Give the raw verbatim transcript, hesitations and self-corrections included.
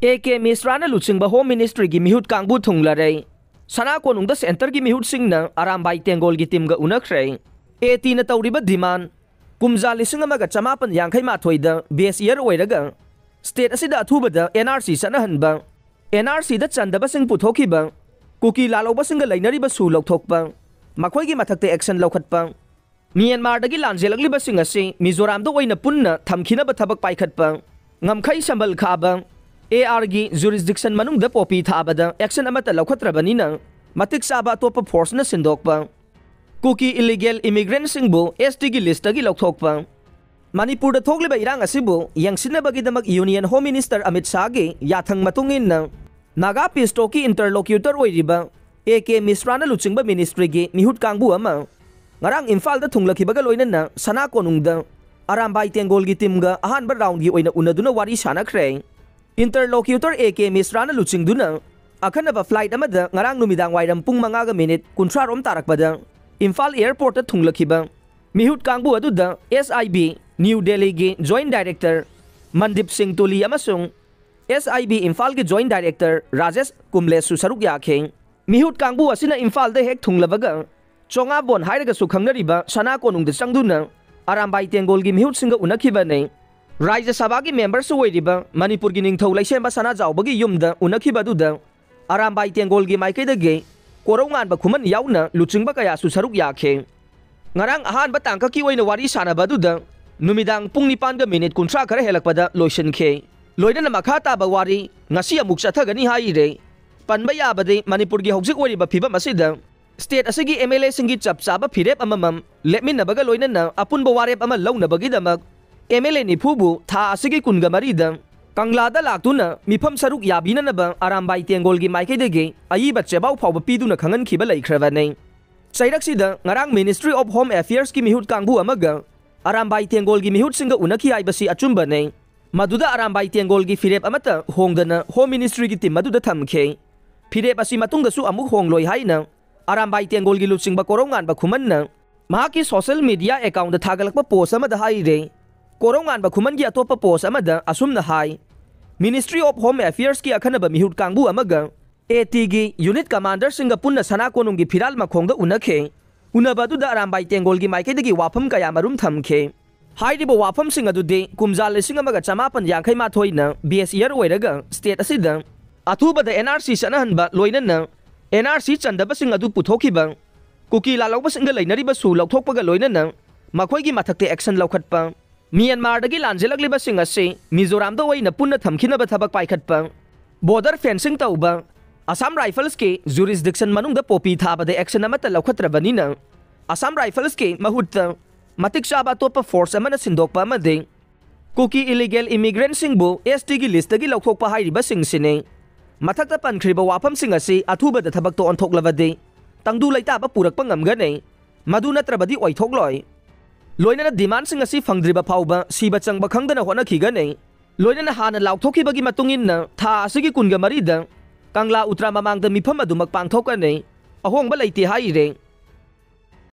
A K ꯃꯤꯁ꯭ꯔꯥꯅ ꯂꯨꯆꯤꯡꯕ home ꯃꯤꯅꯤꯁꯇ꯭ꯔꯤꯒꯤ ꯃꯤꯍꯨꯠ ꯀꯥꯡꯕꯨ ꯊꯨꯡꯂꯔꯦ꯫ ꯁꯅꯥ ꯀꯣꯅꯨꯡꯗ ꯁꯦꯟꯇꯔꯒꯤ ꯃꯤꯍꯨꯠꯁꯤꯡꯅ ꯑꯔꯥꯝꯕꯥꯏ ꯇꯦꯡꯒꯣꯜꯒꯤ ꯇꯤꯝꯒ ꯎꯅꯈ꯭ꯔꯦ꯫ ꯑꯦ ꯇꯤꯅ ꯇꯧꯔꯤꯕ ꯗꯤꯃꯥꯟ, ꯀꯨꯝꯖꯥ ꯂꯤꯁꯤꯡ ꯑꯃꯒ ꯆꯃꯥꯄꯟ ꯌꯥꯡꯈꯩ ꯃꯥꯊꯣꯏꯗ ꯕꯦꯁ ꯏꯌꯔ ꯑꯣꯏꯔꯒ ꯁ꯭ꯇꯦꯠ ꯑꯁꯤꯗ ꯑꯊꯨꯕꯗ and R C ꯆꯠꯅꯍꯟꯕ, and R ꯁꯤꯗ ꯆꯟꯗꯕꯁꯤꯡ ꯄꯨꯊꯣꯛꯈꯤꯕ, ꯀꯨꯀꯤ ꯂꯥꯜꯍꯧꯕꯁꯤꯡꯒ ꯂꯩꯅꯔꯤꯕ ꯁꯨ ꯂꯧꯊꯣꯛꯄ, ꯃꯈꯣꯏꯒꯤ ꯃꯊꯛꯇ ꯑꯦꯛꯁꯟ ꯂꯧꯈꯠꯄ, ꯃ꯭ꯌꯥꯟꯃꯥꯔꯗꯒꯤ ꯂꯥꯟꯖꯦꯜꯂꯛꯂꯤꯕꯁꯤꯡ ꯑꯁꯤ ꯃꯤꯖꯣꯔꯥꯝꯗ ꯑꯣꯏꯅ ꯄꯨꯟꯅ ꯊꯝꯈꯤꯅꯕ ꯊꯕꯛ ꯄꯥꯏꯈꯠꯄ, ꯉꯝꯈꯩ ꯁꯝꯕꯜ ꯈꯥꯕ, ꯑꯦ ꯑꯥꯔꯒꯤ ꯖꯨꯔꯤꯁꯗꯤꯛꯁꯟ ꯃꯅꯨꯡꯗ ꯄꯣꯄꯤ ꯊꯥꯕꯗ ꯑꯦꯛꯁꯟ ꯑꯃꯠꯇ ꯂꯧꯈꯠꯇ꯭ꯔꯕꯅꯤꯅ ꯃꯇꯤꯛ ꯆꯥꯕ ꯑꯇꯣꯞꯄ ꯐꯣꯔꯁꯅ ꯁꯤꯟꯗꯣꯛꯄ, ꯀꯨꯀꯤ ꯏꯂꯤꯒꯦꯜ ꯏꯃꯤꯒ꯭ꯔꯦꯟꯠꯁꯤꯡꯕꯨ ꯑꯦꯁ ꯇꯤꯒꯤ ꯂꯤꯁꯇꯒꯤ ꯂꯧꯊꯣꯛꯄ꯫ ꯃꯅꯤꯄꯨꯔꯗ ꯊꯣꯛꯂꯤꯕ ꯏꯔꯥꯡ ꯑꯁꯤꯕꯨ ꯌꯦꯡꯁꯤꯟꯅꯕꯒꯤꯗꯃꯛ ꯌꯨꯅꯤꯌꯟ ꯍꯣꯝ ꯃꯤꯅꯤꯁꯇꯔ ꯑꯃꯤꯠ ꯁꯥꯍꯒꯤ ꯌꯥꯊꯪ ꯃꯇꯨꯡ ꯏꯟꯅ ꯅꯥꯒꯥ ꯄꯤꯁ ꯇꯣꯛꯀꯤ ꯏꯟꯇꯔꯂꯣꯀ꯭ꯌꯨꯇꯔ ꯑꯣꯏꯔꯤꯕ ꯑꯦ ꯀꯦ ꯃꯤꯁ꯭ꯔꯥꯅ ꯂꯨꯆꯤꯡꯕ ꯃꯤꯅꯤꯁꯇ꯭ꯔꯤꯒꯤ ꯃꯤꯍꯨꯠ ꯀꯥꯡꯕꯨ ꯑꯃ ꯉꯔꯥꯡ ꯏꯝꯐꯥꯜꯗ ꯊꯨꯡꯂꯈꯤꯕꯒ ꯂꯣꯏꯅꯅ ꯁꯅꯥ ꯀꯣꯅꯨꯡꯗ ꯑꯔꯥꯝꯕꯥꯏ ꯇꯦꯡꯒꯣꯜꯒꯤ ꯇꯤꯝꯒ ꯑꯍꯥꯟꯕ ꯔꯥꯎꯟꯒꯤ ꯑꯣꯏꯅ ꯎꯅꯗꯨꯅ ꯋꯥꯔꯤ ꯁꯥꯟꯅꯈ꯭ꯔꯦ꯫ ꯏꯟꯇꯔꯂꯣꯀ꯭ꯌꯨꯇꯔ ꯑꯦ ꯀꯦ ꯃꯤꯁ꯭ꯔꯥꯅ ꯂꯨꯆꯤꯡꯗꯨꯅ ꯑꯈꯟꯅꯕ ꯐ꯭ꯂꯥꯏꯠ ꯑꯃꯗ ꯉꯔꯥꯡ ꯅꯨꯃꯤꯗꯥꯡ ꯋꯥꯏꯔꯝ ꯄꯨꯡ ꯃꯉꯥꯒ ꯃꯤꯅꯤꯠ ꯀꯨꯟꯊ꯭ꯔꯥ ꯔꯣꯝ ꯇꯥꯔꯛꯄꯗ ꯏꯝꯐꯥꯜ ꯑꯦꯌꯔꯄꯣꯔꯠꯇ ꯊꯨꯡꯂꯛꯈꯤꯕ ꯃꯤꯍꯨꯠ ꯀꯥꯡꯕꯨ ꯑꯗꯨꯗ ꯑꯦꯁ ꯑꯥꯏ ꯕꯤ ꯅ꯭ꯌꯨ ꯗꯦꯜꯂꯤꯒꯤ ꯖꯣꯏꯟꯠ ꯗꯥꯏꯔꯦꯛꯇꯔ ꯃꯟꯗꯤꯞ ꯁꯤꯡ ꯇꯨꯂꯤ ꯑꯃꯁꯨꯡ ꯑꯦꯁ ꯑꯥꯏ ꯕꯤ ꯏꯝꯐꯥꯜꯒꯤ ꯖꯣꯏꯟꯠ ꯗꯥꯏꯔꯦꯛꯇꯔ ꯔꯥꯖꯦꯁ ꯀꯨꯝꯂꯦꯁꯁꯨ ꯁꯔꯨꯛ ꯌꯥꯈꯤ꯫ ꯃꯤꯍꯨꯠ ꯀꯥꯡꯕꯨ ꯑꯁꯤꯅ ꯏꯝꯐꯥꯜꯗ ꯍꯦꯛ ꯊꯨꯡꯂꯕꯒ ꯆꯣꯉꯥꯕꯣꯟ ꯍꯥꯏꯔꯒꯁꯨ ꯈꯪꯅꯔꯤꯕ ꯁꯅꯥ ꯀꯣꯅꯨꯡꯗ ꯆꯪꯗꯨꯅ ꯑꯔꯥꯝꯕꯥꯏ ꯇꯦꯡꯒꯣꯜꯒꯤ ꯃꯤꯍꯨꯠꯁꯤꯡꯒ ꯎꯅꯈꯤꯕꯅꯤ꯫ ꯔꯥꯖ꯭ꯌ ꯁꯚꯥꯒꯤ ꯃꯦꯝꯕꯔꯁꯨ ꯑꯣꯏꯔꯤꯕ ꯃꯅꯤꯄꯨꯔꯒꯤ ꯅꯤꯡꯊꯧ ꯂꯩꯁꯦꯝꯕ ꯁꯅꯥꯖꯥꯎꯕꯒꯤ ꯌꯨꯝꯗ ꯎꯅꯈꯤꯕ ꯑꯗꯨꯗ ꯑꯔꯥꯝꯕꯥꯏ ꯇꯦꯡꯒꯣꯜꯒꯤ ꯃꯥꯏꯀꯩꯗꯒꯤ ꯀꯣꯔꯧꯉꯥꯟꯕ ꯈꯨꯃꯟ ꯌꯥꯎꯅ ꯂꯨꯆꯤꯡꯕ ꯀꯌꯥꯁꯨ ꯁꯔꯨꯛ ꯌꯥꯈꯤ꯫ ꯉꯔꯥꯡ ꯑꯍꯥꯟꯕ ꯇꯥꯡꯀꯛꯀꯤ ꯑꯣꯏꯅ ꯋꯥꯔꯤ ꯁꯥꯟꯅꯕ ꯑꯗꯨꯗ ꯅꯨꯃꯤꯗꯥꯡ ꯄꯨꯡ ꯅꯤꯄꯥꯟꯒ ꯃꯤꯅꯤꯠ ꯀꯨꯟꯊ꯭ꯔꯥ ꯈꯔ ꯍꯦꯜꯂꯛꯄꯗ ꯂꯣꯏꯁꯤꯟꯈꯤ꯫ ꯂꯣꯏꯅꯅ ꯃꯈꯥ ꯇꯥꯕ ꯋꯥꯔꯤ ꯉꯁꯤ ꯑꯃꯨꯛ ꯆꯠꯊꯒꯅꯤ ꯍꯥꯏꯔꯦ꯫ ꯄꯟꯕ ꯌꯥꯕꯗꯤ ꯃꯅꯤꯄꯨꯔꯒꯤ ꯍꯧꯖꯤꯛ ꯑꯣꯏꯔꯤꯕ ꯐꯤꯕꯝ ꯑꯁꯤꯗ ꯁ꯭ꯇꯦꯠ ꯑꯁꯤꯒꯤ ꯑꯦꯝ ꯑꯦꯜ ꯑꯦꯁꯤꯡꯒꯤ ꯆꯞ ꯆꯥꯕ ꯐꯤꯔꯦꯞ ꯑꯃꯃꯝ ꯂꯦꯞꯃꯤꯟꯅꯕꯒ ꯂꯣꯏꯅꯅ ꯑꯄꯨꯟꯕ ꯋꯥꯔꯦꯞ ꯑꯃ ꯂꯧꯅꯕꯒꯤꯗꯃꯛ ꯑꯦꯝ ꯑꯦꯜ ꯑꯦ ꯅꯤꯐꯨꯕꯨ ꯊꯥ ꯑꯁꯤꯒꯤ ꯀꯨꯟꯒ ꯃꯔꯤꯗ ꯀꯪꯂꯥꯗ ꯂꯥꯛꯇꯨꯅ ꯃꯤꯐꯝ ꯁꯔꯨꯛ ꯌꯥꯕꯤꯅꯅꯕ ꯑꯔꯥꯝꯕꯥꯏ ꯇꯦꯡꯒꯣꯜꯒꯤ ꯃꯥꯏꯀꯩꯗꯒꯤ ꯑꯏꯕ ꯆꯦꯕꯥꯎ ꯐꯥꯎꯕ ꯄꯤꯗꯨꯅ ꯈꯪꯍꯟꯈꯤꯕ ꯂꯩꯈ꯭ꯔꯕꯅꯤ꯫ ꯆꯩꯔꯛꯁꯤꯗ ꯉꯔꯥꯡ ꯃꯤꯅꯤꯁꯇ꯭ꯔꯤ ꯑꯣꯐ ꯍꯣꯝ ꯑꯦꯐꯤꯌꯔꯁꯀꯤ ꯃꯤꯍꯨꯠ ꯀꯥꯡꯕꯨ ꯑꯃꯒ ꯑꯔꯥꯝꯕꯥꯏ ꯇꯦꯡꯒꯣꯜꯒꯤ ꯃꯤꯍꯨꯠꯁꯤꯡꯒ ꯎꯅꯈꯤ ꯍꯥꯏꯕꯁꯤ ꯑꯆꯨꯝꯕꯅꯤ꯫ ꯃꯗꯨꯗ ꯑꯔꯥꯝꯕꯥꯏ ꯇꯦꯡꯒꯣꯜꯒꯤ ꯐꯤꯔꯦꯞ ꯑꯃꯠꯇ ꯍꯣꯡꯗꯅ ꯍꯣꯝ ꯃꯤꯅꯤꯁꯇ꯭ꯔꯤꯒꯤ ꯇꯤꯝ ꯑꯗꯨꯗ ꯊꯝꯈꯤ꯫ ꯐꯤꯔꯦꯞ ꯑꯁꯤ ꯃꯇꯨꯡꯗꯁꯨ ꯑꯃꯨꯛ ꯍꯣꯡꯂꯣꯏ ꯍꯥꯏꯅ ꯑꯔꯥꯝꯕꯥꯏ ꯇꯦꯡꯒꯣꯜꯒꯤ ꯂꯨꯆꯤꯡꯕ ꯀꯣꯔꯧꯉꯥꯟꯕ ꯈꯨꯃꯟꯅ ꯃꯍꯥꯛꯀꯤ ꯁꯣꯁꯤꯌꯦꯜ ꯃꯤꯗꯤꯌꯥ ꯑꯦꯀꯥꯎꯟꯗ ꯊꯥꯒꯠꯂꯛꯄ ꯄꯣꯁ ꯑꯃꯗ ꯍꯥꯏꯔꯦ꯫ ꯀꯣꯔꯧꯉꯥꯟꯕ ꯈꯨꯃꯟꯒꯤ ꯑꯇꯣꯞꯄ ꯄꯣꯁ ꯑꯃꯗ ꯑꯁꯨꯝꯅ ꯍꯥꯏ, Ministry of Home Affairs ꯀꯤ ꯑꯈꯟꯅꯕ ꯃꯤꯍꯨꯠ ꯀꯥꯡꯕꯨ ꯑꯃꯒ ꯑꯦ ꯇꯤꯒꯤ unit commander ꯁꯤꯡꯒ ꯄꯨꯟꯅ ꯁꯅꯥ ꯀꯣꯅꯨꯡꯒꯤ ꯐꯤꯔꯥꯜ ꯃꯈꯣꯡꯗ ꯎꯅꯈꯤ꯫ ꯎꯅꯕ ꯑꯗꯨꯗ ꯑꯔꯥꯝꯕꯥꯏ ꯇꯦꯡꯒꯣꯜꯒꯤ ꯃꯥꯏꯀꯩꯗꯒꯤ ꯋꯥꯐꯝ ꯀꯌꯥ ꯃꯔꯨꯝ ꯊꯝꯈꯤ꯫ ꯍꯥꯏꯔꯤꯕ ꯋꯥꯐꯝꯁꯤꯡ ꯑꯗꯨꯗꯤ ꯀꯨꯝꯖꯥ ꯂꯤꯁꯤꯡ ꯑꯃꯒ ꯆꯃꯥꯄꯟ ꯌꯥꯡꯈꯩ ꯃꯥꯊꯣꯏꯅ base year ꯑꯣꯏꯔꯒ state ꯑꯁꯤꯗ ꯑꯊꯨꯕꯗ N R C ꯆꯠꯅꯍꯟꯕ, ꯂꯣꯏꯅꯅ N R C ꯆꯟꯗꯕꯁꯤꯡ ꯑꯗꯨ ꯄꯨꯊꯣꯛꯈꯤꯕ, ꯀꯨꯀꯤ ꯂꯥꯜꯍꯧꯕꯁꯤꯡꯒ ꯂꯩꯅꯔꯤꯕꯁꯨ ꯂꯧꯊꯣꯛꯄꯒ ꯂꯣꯏꯅꯅ ꯃꯈꯣꯏꯒꯤ ꯃꯊꯛꯇ action ꯂꯧꯈꯠꯄ, ꯃ꯭ꯌꯥꯟꯃꯥꯔꯗꯒꯤ ꯂꯥꯟꯖꯦꯜꯂꯛꯂꯤꯕꯁꯤꯡ ꯑꯁꯤ ꯃꯤꯖꯣꯔꯥꯝꯗ ꯑꯣꯏꯅ ꯄꯨꯟꯅ ꯊꯝꯈꯤꯅꯕ ꯊꯕꯛ ꯄꯥꯏꯈꯠꯄ, border fencing ꯇꯧꯕ, Assam Rifles ꯀꯤ jurisdiction ꯃꯅꯨꯡꯗ poppy ꯊꯥꯕꯗ action ꯑꯃꯠꯇ ꯂꯧꯈꯠꯇ꯭ꯔꯕꯅꯤꯅ Assam Rifles ꯀꯤ ꯃꯍꯨꯠꯇ ꯃꯇꯤꯛ ꯆꯥꯕ ꯑꯇꯣꯞꯄ force ꯑꯃꯅ ꯁꯤꯟꯗꯣꯛꯄ ꯑꯃꯗꯤ ꯀꯨꯀꯤ illegal immigrant ꯁꯤꯡꯕꯨ S T ꯒꯤ list ꯇꯒꯤ ꯂꯧꯊꯣꯛꯄ ꯍꯥꯏꯔꯤꯕꯁꯤꯡꯁꯤꯅꯤ꯫ ꯃꯊꯛꯇ ꯄꯟꯈ꯭ꯔꯤꯕ ꯋꯥꯐꯝꯁꯤꯡ ꯑꯁꯤ ꯑꯊꯨꯕꯗ ꯊꯕꯛꯇ ꯑꯣꯟꯊꯣꯛꯂꯕꯗꯤ ꯇꯪꯗꯨ ꯂꯩꯇꯥꯕ ꯄꯨꯔꯛꯄ ꯉꯝꯒꯅꯤ, ꯃꯗꯨ ꯅꯠꯇ꯭ꯔꯕꯗꯤ ꯑꯣꯏꯊꯣꯛꯂꯣꯏ꯫ ꯂꯣꯏꯅꯅ demand ꯁꯤꯡ ꯑꯁꯤ ꯐꯪꯗ꯭ꯔꯤꯕ ꯐꯥꯎꯕ ꯁꯤꯕ ꯆꯪꯕ ꯈꯪꯗꯅ ꯍꯣꯠꯅꯈꯤꯒꯅꯤ꯫ ꯂꯣꯏꯅꯅ ꯍꯥꯟꯅ ꯂꯥꯎꯊꯣꯛꯈꯤꯕꯒꯤ ꯃꯇꯨꯡ ꯏꯟꯅ ꯊꯥ ꯑꯁꯤꯒꯤ ꯀꯨꯟꯒ ꯃꯔꯤꯗ ꯀꯪꯂꯥ ꯎꯇ꯭ꯔꯥ ꯃꯃꯥꯡꯗ ꯃꯤꯐꯝ ꯑꯗꯨꯃꯛ ꯄꯥꯡꯊꯣꯛꯀꯅꯤ꯫ ꯑꯍꯣꯡꯕ ꯂꯩꯇꯦ ꯍꯥꯏꯔꯦ꯫